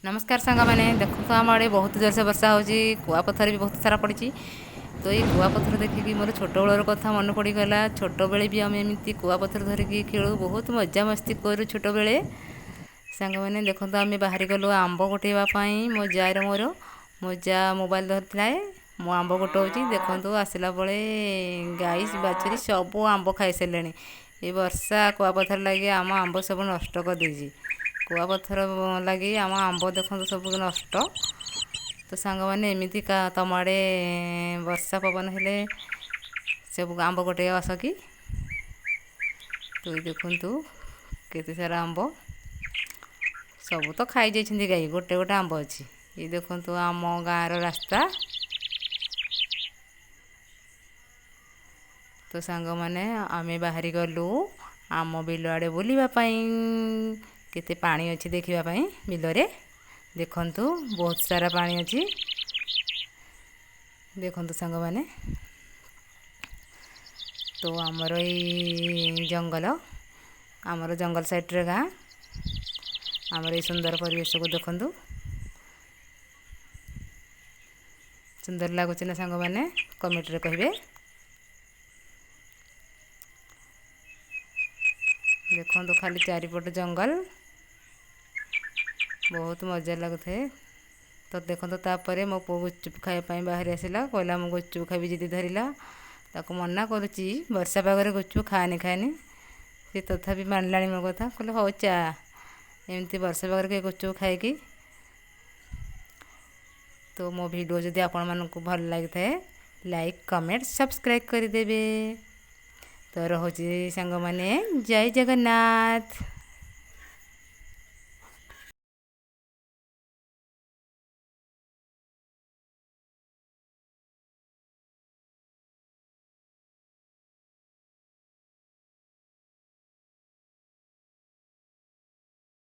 ନମସ୍କାର ସାଙ୍ଗମାନେ, ଦେଖନ୍ତୁ ଆମ ଆଡ଼େ ବହୁତ ଜୋରସେ ବର୍ଷା ହେଉଛି। କୁଆପଥର ବି ବହୁତ ସାରା ପଡ଼ିଛି। ତ ଏଇ କୁଆପଥର ଦେଖିକି ମୋର ଛୋଟବେଳର କଥା ମନେ ପଡ଼ିଗଲା। ଛୋଟବେଳେ ବି ଆମେ ଏମିତି କୁଆପଥର ଧରିକି ଖେଳୁ, ବହୁତ ମଜାମସ୍ତି କରୁ ଛୋଟବେଳେ। ସାଙ୍ଗମାନେ ଦେଖନ୍ତୁ, ଆମେ ବାହାରି ଗଲୁ ଆମ୍ବ ଗୋଟେଇବା ପାଇଁ ମୋ ଯାଆର ମୋର। ମୋ ଯାଆ ମୋବାଇଲ ଧରିଥିଲା, ମୁଁ ଆମ୍ବ ଗୋଟଉଛି। ଦେଖନ୍ତୁ, ଆସିଲା ବେଳେ ଗାଈ ବାଛୁରୀ ସବୁ ଆମ୍ବ ଖାଇସାରିଲେଣି। ଏ ବର୍ଷା କୁଆପଥର ଲାଗି ଆମ ଆମ୍ବ ସବୁ ନଷ୍ଟ କରିଦେଇଛି। କୁଆପଥର ଲାଗି ଆମ ଆମ୍ବ ଦେଖନ୍ତୁ ସବୁ ନଷ୍ଟ। ତ ସାଙ୍ଗମାନେ, ଏମିତି ତମ ଆଡ଼େ ବର୍ଷା ପବନ ହେଲେ ସବୁ ଆମ୍ବ ଗୋଟେଇ ଆସ କି? ତ ଦେଖନ୍ତୁ କେତେ ସାରା ଆମ୍ବ ସବୁ ତ ଖାଇଯାଇଛନ୍ତି ଗାଈ, ଗୋଟେ ଗୋଟେ ଆମ୍ବ ଅଛି। ଏଇ ଦେଖନ୍ତୁ ଆମ ଗାଁର ରାସ୍ତା। ତ ସାଙ୍ଗମାନେ, ଆମେ ବାହାରି ଗଲୁ ଆମ ବିଲ ଆଡ଼େ ବୁଲିବା ପାଇଁ, କେତେ ପାଣି ଅଛି ଦେଖିବା ପାଇଁ ବିଲରେ। ଦେଖନ୍ତୁ, ବହୁତ ସାରା ପାଣି ଅଛି। ଦେଖନ୍ତୁ ସାଙ୍ଗମାନେ, ତ ଆମର ଏଇ ଜଙ୍ଗଲ, ଆମର ଜଙ୍ଗଲ ସାଇଡ଼୍ରେ ଗାଁ। ଆମର ଏଇ ସୁନ୍ଦର ପରିବେଶକୁ ଦେଖନ୍ତୁ, ସୁନ୍ଦର ଲାଗୁଛି ନା ସାଙ୍ଗମାନେ? କମେଣ୍ଟରେ କହିବେ। ଦେଖନ୍ତୁ, ଖାଲି ଚାରିପଟ ଜଙ୍ଗଲ, ବହୁତ ମଜା ଲାଗୁଥାଏ। ତ ଦେଖନ୍ତୁ, ତାପରେ ମୋ ପୁଅ ଗୁପଚୁପ୍ ଖାଇବା ପାଇଁ ବାହାରି ଆସିଲା। କହିଲା ମୁଁ ଗୁପଚୁପ୍ ଖାଇବି, ଜିଦି ଧରିଲା। ତାକୁ ମନା କରୁଛି, ବର୍ଷା ପାଗରେ ଗୁପଚୁପ୍ ଖାଆନି ଖାଆନି, ସେ ତଥାପି ମାନିଲାନି ମୋ କଥା। କହିଲେ ହଉ ଚା। ଏମିତି ବର୍ଷା ପାଗରେ କିଏ ଗୁପଚୁପ୍ ଖାଇକି? ତ ମୋ ଭିଡ଼ିଓ ଯଦି ଆପଣମାନଙ୍କୁ ଭଲ ଲାଗିଥାଏ, ଲାଇକ୍, କମେଣ୍ଟ, ସବସ୍କ୍ରାଇବ୍ କରିଦେବେ। ତ ରହୁଛି ସାଙ୍ଗମାନେ, ଜୟ ଜଗନ୍ନାଥ।